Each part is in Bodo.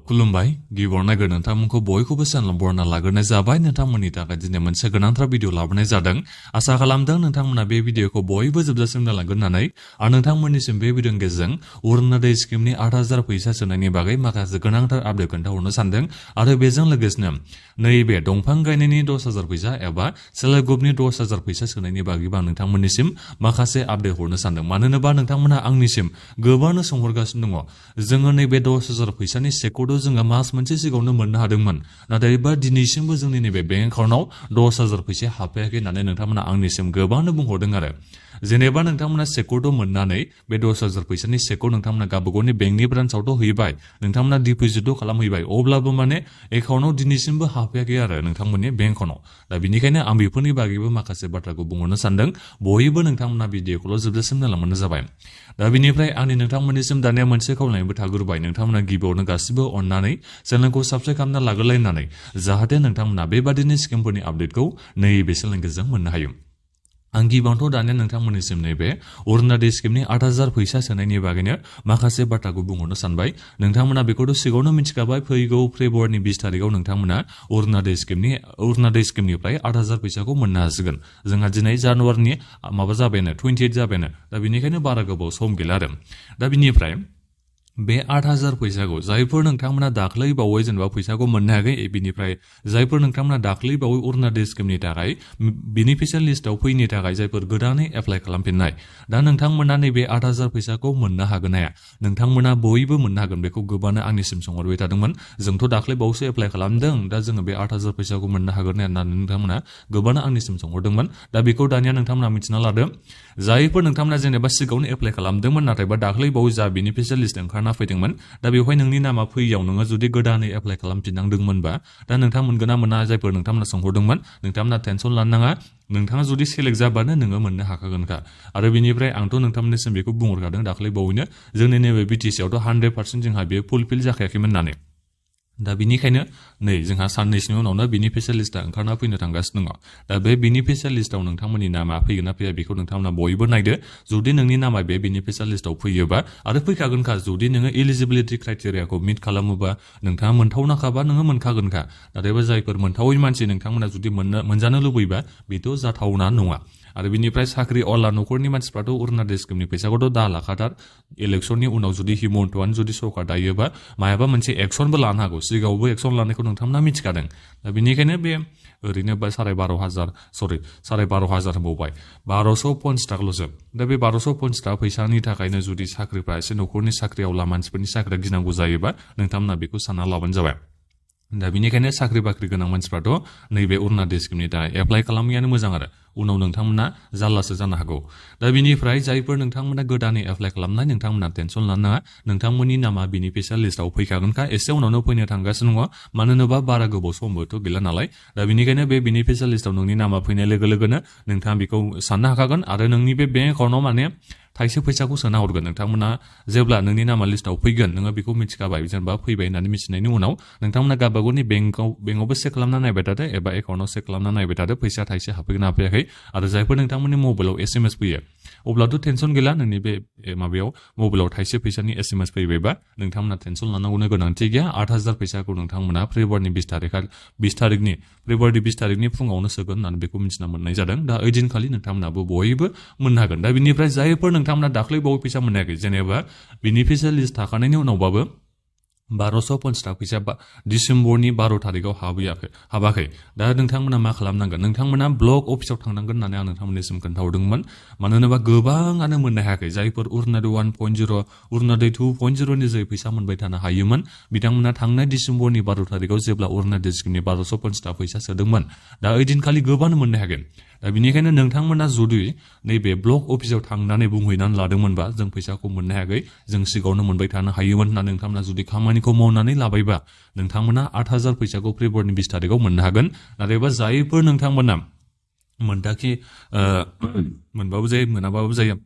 खुलुमबाय गिबियावनो नायगोन नोंथांमोनखौ बयखौबो चेनेल बरना लाग्रोनाय जाबाय नोंथांमोननि थाखाय दिनै मोनसे गोनांथार भिडिअ लाबोनाय जादों आसा खालामदों नोंथांमोना बे भिडिअखौ बयबो जोबजासिम नायलांगोन होननानै आरो नोंथांमोननिसिम बे भिडिअनि गेजेरजों अरुणोदय स्किमनि 8,000 फैसा सोनायनि बागै माखासे गोनांथार आपडेट खोन्थाहरनो सानदों आरो बेजों लोगोसेनो नैबे दंफां गायनायनि 10,000 फैसा एबा सेल्फ हेल्प ग्रुपनि 10,000 फैसा सोनायनि बागैबो आं नोंथांमोननिसिम माखासे आपडेट हरनो सानदों मानो होनोबा नोंथांमोना आंनिसिम गोबांनो सोंहरगासिनो दङ जोङो नैबे 10,000 फैसानि सेकखौ जोङो मास मोनसे सिगाङावनो मोननो हादोंमोन नाथाय बा दिनैसिमबो जोंनि नैबे बेंक एकाउन्टआव 10,000 फैसा हाबफैयाखै होननानै नोंथांमोना आंनिसिम गोबांनो बुंहरदों आरो जेनेबा नोंथांमोना सेकखौ मोननानै बे 10,000 फैसानि सेकखौ नोंथांमोना गावबागावनि बेंकनि ब्रान्सआवथ' हैबाय नोंथांमोना डिप'जिटबो खालामहैबाय अब्लाबो माने एकाउन्टआव दिनैसिमबो हाबफैयाखै आरो नोंथांमोननि बेंक एकाउन्टआव दा बिनिखायनो आं बेफोरनि बागैबो माखासे बाथ्राखौ बुंहरनो सानदों बयबो नोंथांमोना भिडिअखौल' जोबजासिम नायलांबानो जाबाय दा बिनिफ्राय आंनि नोंथांमोननिसिम दानिया मोनसे खावलायनायबो थाग्रोबाय नोंथांमोना गिबियावनो गासिबो अननानै चेनेलखौ साबस्क्राइब खालामना लाग्रोलायनानै जाहाथे नोंथांमोना बेबादिनो स्किमफोरनि आपडेटखौ नैबे चेनेलनि गेजेरजों मोननो हायो आं गिबियावनोथ' दानिया नोंथांमोननिसिम नैबे अरुणोदय स्किमनि 8,000 फैसा सोनायनि बागैनो माखासे बाथ्राखौ बुंहरनो सानबाय नोंथांमोना बेखौथ' सिगाङावनो मिथिखाबाय फैगौ फेब्रुवारिनि 20 तारिखआव नोंथांमोना अरुणोदय स्किमनिफ्राय 8,000 फैसाखौ मोननो हासिगोन जोंहा दिनै जानुवारिनि माबा जाबायानो 28 जाबायानो दा बिनिखायनो बारा गोबाव सम गैला आरो दा बिनिफ्राय बे 8,000 फैसाखौ जायफोर नोंथांमोना दाख्लै बावै जेनेबा फैसाखौ मोननो हायाखै बिनिफ्राय जायफोर नोंथांमोना दाख्लै बावै अरुणोदय स्किमनि थाखाय बेनिफिसियेल लिस्टआव फैनो थाखाय जायफोर गोदानै एप्लाइ खालामफिननाय दा नोंथांमोना नैबे 8,000 फैसाखौ मोननो हागोन हाया नोंथांमोना बयबो मोननो हागोन बेखौ गोबांनो आंनिसिम सोंहरबाय थादोंमोन जोंथ' दाख्लै बावैसो एप्लाइ खालामदों दा जोङो बे 8,000 फैसाखौ मोननो हागोन हाया होननानै नोंथांमोना गोबांनो आंनिसिम सोंहरदोंमोन दा बेखौ दानिया नोंथांमोना मिथिना लादो जायफोर नोंथांमोना जेनेबा सिगाङावनो एप्लाइ खालामदोंमोन नाथायबा दाख्लै बावै जा बेनिफिसियेल लिस्ट ओंखारना फैदोंमोन दा बेवहाय नोंनि नामा फैयाव नोङो जुदि गोदानै एप्लाइ खालामफिननांदोंमोनबा दा नोंथां मोनगोन ना मोना जायफोर नोंथांमोना सोंहरदोंमोन नोंथांमोना टेनसन लानो नाङा नोंथाङा जुदि सेलेक्ट जाबानो नोङो मोननो हाखागोनखा आरो बिनिफ्राय आंथ' नोंथांमोननिसिम बेखौ बुंहरखादों दाख्लै बावैनो जोंनि नैबे बिटिसिआवथ' 100% जोंहा बेयो फुलफिल जाखायाखैमोन होननानै दा बिनिखायनो नै जोंहा साननैसोनि उनावनो बेनिफिसियेल लिस्टआ ओंखारना फैनो थांगासिनो दङ दा बे बेनिफिसियेल लिस्टआव नोंथांमोननि नामा फैगोन ना फैया बेखौ नोंथांमोना बयबो नायदो जुदि नोंनि नामा बे बेनिफिसियेल लिस्टआव फैयोबा आरो फैखागोनखा जुदि नोङो एलिजिबिलिटि क्राइटेरियाखौ मिट खालामोबा नोंथाङा मोनथावनाखाबा नोङो मोनखागोनखा नाथायबा जायफोर मोनथावै मानसि नोंथांमोना जुदि मोनजानो लुबैबा बेथ' जाथावना नङा आरो बिनिफ्राय साख्रि अला न'खरनि मानसिफ्राथ' अरुणोदय स्किमनि फैसाखौथ' दा लाखाथार इलेक्सननि उनाव जुदि हिमन्तआनो जुदि सरकार दायोबा मायाबा मोनसे एक्सनबो लानो हागौ सिगाङावबो एक्सन लानायखौ नोंथांमोना मिथिखादों दा बेनिखायनो बे ओरैनो 12,500 होनबावबाय 1,250 थाखाल'सो दा बे 1,250 थाखा फैसानि थाखायनो जुदि साख्रिफ्रा एसे न'खरनि साख्रि आवला मानसिफोरनि साख्रिया गिनांगौ जायोबा नोंथांमोना बेखौ सानना लाबानो जाबाय दा बिनिखायनो साख्रि बाख्रि गोनां मानसिफ्राथ' नैबे अरुणोदय स्किमनि थाखाय एप्लाइ खालामैयानो मोजां आरो उनाव नोंथांमोना जारलासो जानो हागौ दा बिनिफ्राय जायफोर नोंथांमोना गोदानै एप्लाइ खालामनाय नोंथांमोना टेनसन लानो नाङा नोंथांमोननि नामा बेनिफिसियेल लिस्टआव फैखागोनखा एसे उनावनो फैनो थांगासिनो दङ मानो होनोबा बारा गोबाव समबोथ' गैला नालाय दा बिनिखायनो बे बेनिफिसियेल लिस्टआव नोंनि नामा फैनाय लोगो लोगोनो नोंथाङा बेखौ साननो हाखागोन आरो नोंनि बे बेंक एकाउन्टआव माने थाइसे फैसाखौ सोना हरगोन नोंथांमोना जेब्ला नोंनि नामा लिस्टआव फैगोन नोङो बेखौ मिथिखाबाय जेनेबा फैबाय होननानै मिथिनायनि उनाव नोंथांमोना गावबागावनि बेंकआवबो चेक खालामना नायबाय थादो एबा एकाउन्टआव चेक खालामना नायबाय थादो फैसा थाइसे हाबफैगोन ना हाबफैयाखै आरो जायफोर नोंथांमोननि मबाइलाव SMS फैयो अब्लाथ' टेनसन गैला नोंनि बे माबायाव मबाइलाव थाइसे फैसानि SMS फैबायबा नोंथांमोना टेनसन लानांगौनि गोनांथि गैया 8,000 फैसाखौ नोंथांमोना फेब्रुवारिनि 20 तारिखनि फुङावनो सोगोन होननानै बेखौ मिथिना मोननाय जादों दा ओइदिनखालि नोंथांमोनाबो बयबो मोननो हागोन दा बिनिफ्राय जायफोर नोंथांमोना दाख्लै बावै फैसा मोनाखै जेनेबा बेनिफिसियेल लिस्ट थाखानायनि उनावबाबो 1,250 थाखा फैसा डिसेम्बरनि 12 तारिखआव हाबाखै दा नोंथांमोना मा खालामनांगोन नोंथांमोना ब्लक अफिसाव थांनांगोन होननानै आं नोंथांमोननिसिम खोन्थाहरदोंमोन मानो होनोबा गोबाङानो मोननो हायाखै जायफोर अरुणोदय 1.0 अरुणोदय 2.0 नि जै फैसा मोनबाय थानो हायोमोन बिथांमोना थांनाय डिसेम्बरनि 12 तारिखआव जेब्ला अरुणोदय स्किमनि 1,250 थाखा फैसा सोदोंमोन दा ओइदिनखालि गोबाङानो मोननो हायाखै दा बिनिखायनो नोंथांमोना जुदि नैबे ब्लक अफिसाव थांनानै बुंहैनानै लादोंमोनबा जों फैसाखौ मोननो हायाखै जों सिगाङावनो मोनबाय थानो हायोमोन होनना नोंथांमोना जुदि खामानिखौ मावनानै लाबायबा नोंथांमोना 8,000 फैसाखौ फेब्रुवारिनि 20 तारिखआव मोननो हागोन नाथायबा जायफोर नोंथांमोना मोनबाबो जायो मोनाबाबो जायो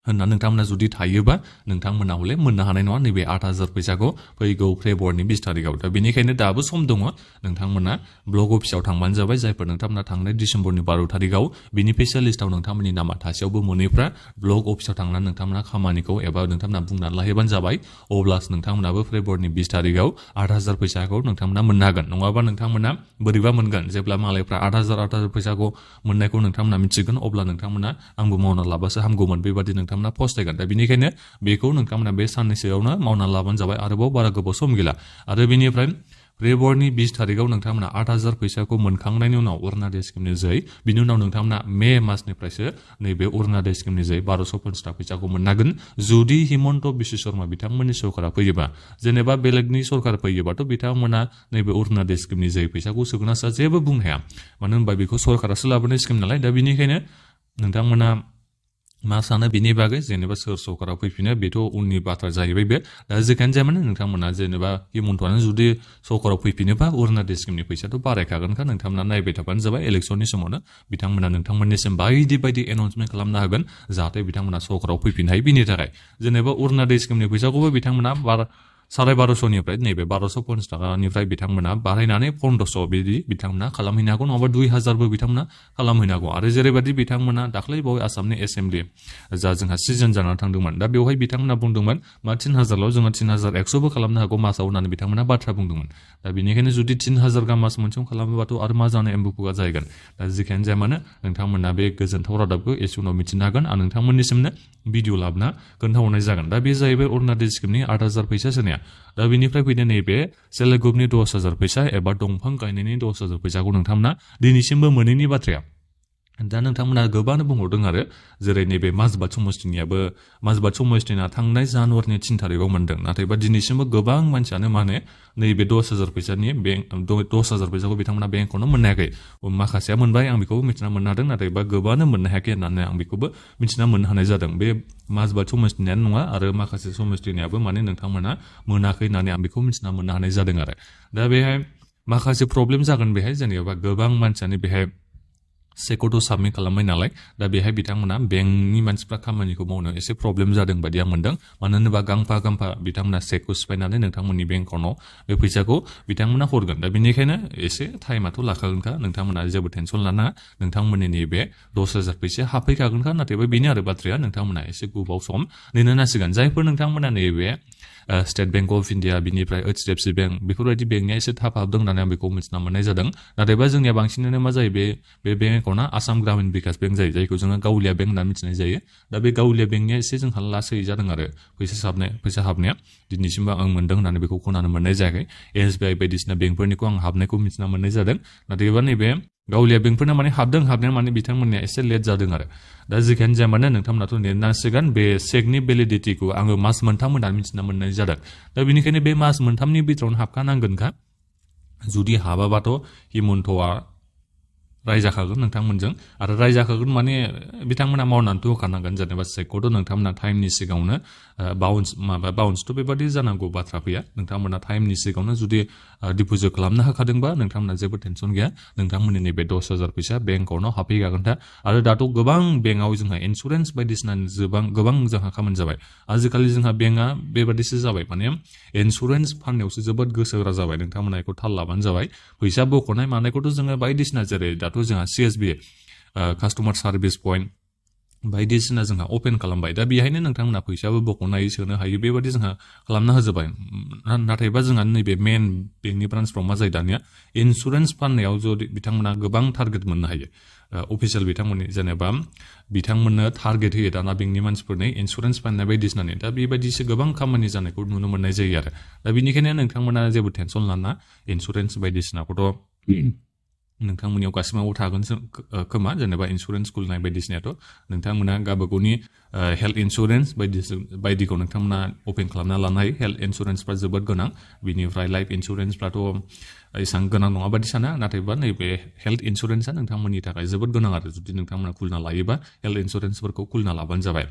होनना नोंथांमोना जुदि थायोबा नोंथांमोना हले मोननो हानाय नङा नैबे 8,000 फैसाखौ फैगौ फेब्रुवारिनि 20 तारिखआव दा बेनिखायनो दाबो सम दङ नोंथांमोना ब्लक अफिसाव थांबानो जाबाय जायफोर नोंथांमोना थांनाय डिसेम्बरनि 12 तारिखआव बेनिफिशियेल लिस्टआव नोंथांमोननि नामा थासेयावबो मोनैफ्रा ब्लक अफिसाव थांनानै नोंथांमोना खामानिखौ एबा नोंथांमोना बुंनानै लाहैबानो जाबाय अब्लासो नोंथांमोनाबो फेब्रुवारिनि 20 तारिखआव 8,000 फैसाखौ नोंथांमोना मोननो हागोन नङाबा नोंथांमोना बोरैबा मोनगोन जेब्ला मालायफ्रा 8,000 फैसाखौ मोननायखौ नोंथांमोना मिथिगोन अब्ला नोंथांमोना आंबो मावना लाबासो हामगौमोन बेबादि नोंथांमोना फस्थायगोन दा बेनिखायनो बेखौ नोंथांमोना बे साननैसोआवनो मावना लाबानो जाबाय आरोबाव बारा गोबाव सम गैला आरो बेनिफ्राय फेब्रुवारिनि 20 तारिखआव नोंथांमोना 8,000 फैसाखौ मोनखांनायनि उनाव अरुणादय स्किमनि जै बिनि उनाव नोंथांमोना मे मासनिफ्रायसो नैबे अरुणादय स्किमनि जै 1250 फैसाखौ मोननांगोन जुदि हिमन्त बिश्व शर्मा बिथांमोननि सरकारा फैयोबा जेनेबा बेलेगनि सरकार फैयोबाथ' बिथांमोना नैबे अरुणादय स्किमनि जै फैसाखौ सोगोन ना जेबो बुंनो हाया मानो होनबा बेखौ सरकारासो लाबोनाय स्किम नालाय दा बेनिखायनो नोंथांमोना मा सानो बिनि बागै जेनेबा सोर सरकारा फैफिनो बेथ' उननि बाथ्रा जाहैबाय बे दा जेखियानो जाया मानो नोंथांमोना जेनेबा हिमन्तआनो जुदि सरकाराव फैफिनोबा अरुणादय स्किमनि फैसाथ' बारायखागोनखा नोंथांमोना नायबाय थाबानो जाबाय इलेक्सननि समावनो बिथांमोना नोंथांमोननिसिम बायदि बायदि एनाउन्समेन्ट खालामनो हागोन जाहाथे बिथांमोना सरकाराव फैफिननो हायो बिनि थाखाय जेनेबा अरुणादय स्किमनि फैसाखौबो बिथांमोना 1250निफ्राय नैबे 1250 ताकानिफ्राय बिथांमोना बारायनानै 1500 बिदि बिथांमोना खालामहैनो हागौ नङाबा 2000बो बिथांमोना खालामहैनो हागौ आरो जेरैबायदि बिथांमोना दाख्लै बावै आसामनि एसेम्बलि जा जोंहा सिजन जानानै थांदोंमोन दा बेवहाय बिथांमोना बुंदोंमोन मा 3000ल' जोङो 3100बो खालामनो हागौ मासाव होननानै बिथांमोना बाथ्रा बुंदोंमोन दा बेनिखायनो जुदि 3000 गाहाम मास मोनसेयाव खालामोबाथ' आरो मा जानो एम्बुपुगा जाहैगोन दा जेखियानो जाया मानो नोंथांमोना बे गोजोनथाव रादाबखौ एसे उनाव मिथिनो हागोन आरो नोंथांमोननिसिमनो भिडिअ लाबोना खोन्थाहरनाय जागोन दा बे जाहैबाय अरुणादय स्किमनि 8,000 फैसा सोनाया दा बेनिफ्राय फैदो नैबे सेल्फ हेल्प ग्रुपनि 10,000 फैसा एबा दंफां गायनायनि 10,000 फैसाखौ नोंथांमोना दिनैसिमबो मोनैनि बाथ्राया दा नोंथांमोना गोबांनो बुंहरदों आरो जेरै नैबे माजबाद समस्तिनियाबो माजबाद समस्तिना थांनाय जानुवारिनि 3 तारिखआव मोनदों नाथायबा दिनैसिमबो गोबां मानसियानो माने नैबे 10,000 फैसानि बेंक 10,000 फैसाखौ बिथांमोना बेंकआवनो मोननो हायाखै माखासेया मोनबाय आं बेखौबो मिथिना मोननो हादों नाथायबा गोबांनो मोननो हायाखै होननानै आं बेखौबो मिथिना मोननो हानाय जादों बे माजबाद समस्तिनियानो नङा आरो माखासे समस्तिनियाबो माने नोंथांमोना मोनाखै होननानै आं बेखौ मिथिना मोननो हानाय जादों आरो दा बेहाय माखासे प्रब्लेम जागोन बेहाय जेनेबा गोबां मानसियानो बेहाय सेकौथ' साबमिट खालामबाय नालाय दा बेहाय बिथांमोना बेंकनि मानसिफ्रा खामानिखौ मावनो एसे प्रब्लेम जादों बायदि आं मोनदों मानो होनोबा गांफा गांफा बिथांमोना सेकखौ सिफायनानै नोंथांमोननि बेंक एकाउन्टआव बे फैसाखौ बिथांमोना हरगोन दा बेनिखायनो एसे टाइमाथ' लाखागोनखा नोंथांमोना जेबो टेनसन लानाङा नोंथांमोननि नैबे 10,000 फैसाया हाबफैखागोनखा नाथायबा बेनो आरो बाथ्राया नोंथांमोना एसे गोबाव सम नेनो नांसिगोन जायफोर नोंथांमोना नैबे स्टेट बेंक अफ इन्डिया बिनिफ्राय HDFC बेंक बेफोरबायदि बेंकनिया एसे थाब हाबदों होननानै आं बेखौ मिथिना मोननाय जादों नाथायबा जोंनिया बांसिनानो मा जायो बे बेंक एकाउन्टआ आसाम ग्रामीण बिकास बेंक जायो जायखौ जोङो गावलिया बेंक होनना मिथिनाय जायो दा बे गावलिया बेंकनिया एसे जोंहा लासै जादों आरो फैसा हाबनाया दिनैसिमबो आं मोनदों होननानै बेखौ खोनानो मोननाय जायाखै SBI बायदिसिना बेंकफोरनिखौ आं हाबनायखौ मिथिना मोननाय जादों नाथायबा नैबे गावलिया बेंकफोरना माने हाबनाया माने बिथांमोननिया एसे लेट जादों आरो दा जेखियानो जाया मानो नोंथांमोनाथ' नेनांसिगोन बे चेकनि भेलिडिटिखौ आङो मास मोनथाम होननानै मिथिना मोननाय जादों दा बेनिखायनो बे मास मोनथामनि बिथोरावनो हाबखानांगोनखा जुदि हाबाबाथ' हिमन्तआ रायजाखागोन नोंथांमोनजों आरो रायजाखागोन माने बिथांमोना मावनानैथ' होखानांगोन जेनेबा चेकखौथ' नोंथांमोना टाइमनि सिगाङावनो बाउन्सथ' बेबादि जानांगौ बाथ्रा फैया नोंथांमोना टाइमनि सिगाङावनो जुदि डिप'जिट खालामनो हाखादोंबा नोंथांमोना जेबो टेनसन गैया नोंथांमोननि नैबे 10,000 फैसा बेंक एकाउन्टआव हाबफैखागोन दा आरो दाथ' गोबां बेंकआव जोंहा इन्सुरेन्स बायदिसिना गोबां जोंहा खामानि जाबाय आजिखालि जोंहा बेंकआ बेबादिसो जाबाय माने इन्सुरेन्स फाननायावसो जोबोद गोसो होग्रा जाबाय नोंथांमोना बेखौ थाल लाबानो जाबाय फैसा बख'नाय मानायखौथ' जोङो बायदिसिना जेरै दाथ' जोंहा CSB कास्टमार सार्भिस पइन्ट बायदिसिना जोंहा अपेन खालामबाय दा बेहायनो नोंथांमोना फैसाबो बख'नो हायो सोनो हायो बेबादि जोंहा खालामना होजोबबाय नाथायबा जोंहा नैबे मेन बेंकनि ब्रान्सफ्राव मा जायो दानिया इन्सुरेन्स फाननायाव जुदि बिथांमोना गोबां टारगेट मोननो हायो अफिसियेल बिथांमोननि जेनेबा बिथांमोननो टारगेट होयो दाना बेंकनि मानसिफोरनि इन्सुरेन्स फाननाय बायदिसिनानि दा बेबायदिसो गोबां खामानि जानायखौ नुनो मोननाय जायो आरो दा बेनिखायनो नोंथांमोना जेबो टेनसन लाना इन्सुरेन्स बायदिसिनाखौथ' नोंथांमोननियाव गासिमावबो थागोन खोमा जेनेबा इन्सुरेन्स खुलिनाय बायदिसिनायाथ' नोंथांमोना गावबागावनि हेल्थ इन्सुरेन्स बायदिखौ नोंथांमोना अपेन खालामना लानो हायो हेल्थ इन्सुरेन्सफ्रा जोबोद गोनां बिनिफ्राय लाइफ इन्सुरेन्सफ्राथ' एसेबां गोनां नङा बादि साना नाथायबा नैबे हेल्थ इन्सुरेन्सआ नोंथांमोननि थाखाय जोबोद गोनां आरो जुदि नोंथांमोना खुलिना लायोबा हेल्थ इन्सुरेन्सफोरखौ खुलिना लाबानो जाबाय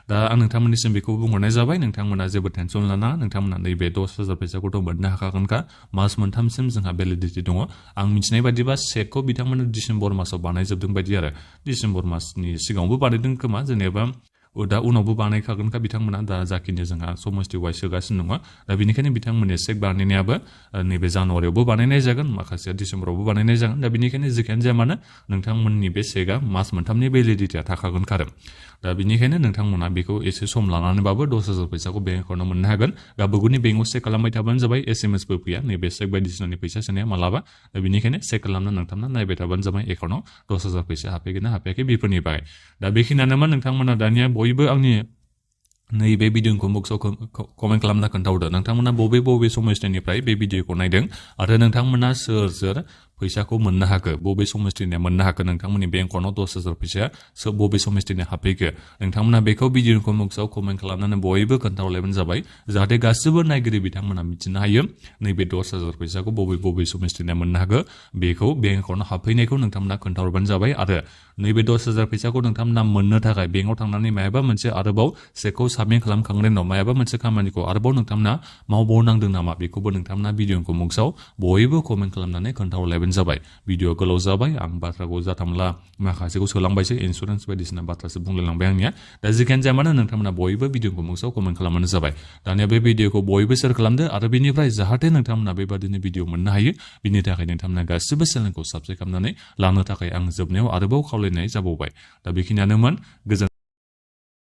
दा आं नोंथांमोननिसिम बेखौ बुंहरनाय जाबाय नोंथांमोना जेबो टेनसन लाना नोंथांमोना नैबे 10,000 फैसाखौथ' मोननो हाखागोनखा मास मोनथामसिम जोंहा भेलिडिटि दङ आं मिथिनाय बायदिबा चेकखौ बिथांमोना डिसेम्बर मासाव बानायजोबदों बायदि आरो डिसेम्बर मासनि सिगाङावबो बानायदों खोमा जेनेबा दा उनावबो बानायखागोनखा बिथांमोना दा जाखिनि जोंहा समस्ति वाइज सोगासिनो दङ दा बेनिखायनो बिथांमोननि चेक बानायनायाबो नैबे जानुवारियावबो बानायनाय जागोन माखासेया डिसेम्बरावबो बानायनाय जागोन दा बेनिखायनो जेखियानो जाया मानो नोंथांमोननि बे चेकआ मास मोनथामनि भेलिडिटिया थाखागोन खारो दा बेनिखायनो नोंथांमोना बेखौ एसे सम लानानैबाबो 10,000 फैसाखौ बेंक एकाउन्टाव मोननो हागोन गावबागावनि बेंकआव चेक खालामबाय थाबानो जाबाय SMS बो फैया नैबे चेक बायदिसिनानि फैसा सोनाया मालाबा दा बेनिखायनो चेक खालामना नोंथांमोना नायबाय थाबानो जाबाय एकाउन्टाव 10,000 फैसा हाबफैगोन ना हाबफैयाखै बेफोरनि बागै दा बेखिनियानोमोन नोंथांमोना दानिया बयबो आंनि नैबे भिडिअखौ बक्सआव कमेन्ट खालामना खोन्थाहरदो नोंथांमोना बबे समस्थिनिफ्राय बे भिडिअखौ नायदों आरो नोंथांमोना सोर फैसाखौ मोननो हाखो बबे समस्थिनिया मोननो हाखो नोंथांमोननि बेंक एकाउन्टाव 10,000 फैसाया बबे समस्थिनिया हाबफैखो नोंथांमोना बेखौ भिडिअखौ बक्सआव कमेन्ट खालामनानै बयबो खोन्थाहरलायबानो जाबाय जाहाथे गासिबो नायगिरि बिथांमोना मिथिनो हायो नैबे 10,000 फैसाखौ बबे समस्थिनिया मोननो हाखो बेखौ बेंक एकाउन्टाव हाबफैनायखौ नोंथांमोना खोन्थाहरबानो जाबाय आरो नैबे 10,000 फैसाखौ नोंथांमोना मोननो थाखाय बेंकआव थांनानै मायाबा मोनसे आरोबाव चेकखौ साबमिट खालामखांनायनि उनाव मायाबा मोनसे खामानिखौ आरोबाव नोंथांमोना मावबावनांदों नामा बेखौबो नोंथांमोना भिडिअखौ बक्सआव बयबो कमेन्ट खालामनानै खोन्थाहरलायबानो जाबाय भिडिअ गोलाव जाबाय आं बाथ्राखौ जाथामला माखासेखौ सोलांबायसो इन्सुरेन्स बायदिसिना बाथ्रासो बुंलायलांबाय आंनिया दा जिखियानो जाया मानो नोंथांमोना बयबो भिडिअखौ बक्सआव कमेन्ट खालामबानो जाबाय दानिया बे भिडिअखौ बयबो शेयार खालामदो आरो बेनिफ्राय जाहाथे नोंथांमोना बेबादिनो भिडिअ मोननो हायो बिनि थाखाय नोंथांमोना गासिबो चेनेलखौ साबस्क्राइब खालामनानै लानो थाखाय आं जोबनायाव आरोबाव खावलायनाय जाबावबाय दा बेखिनियानोमोन गोजोन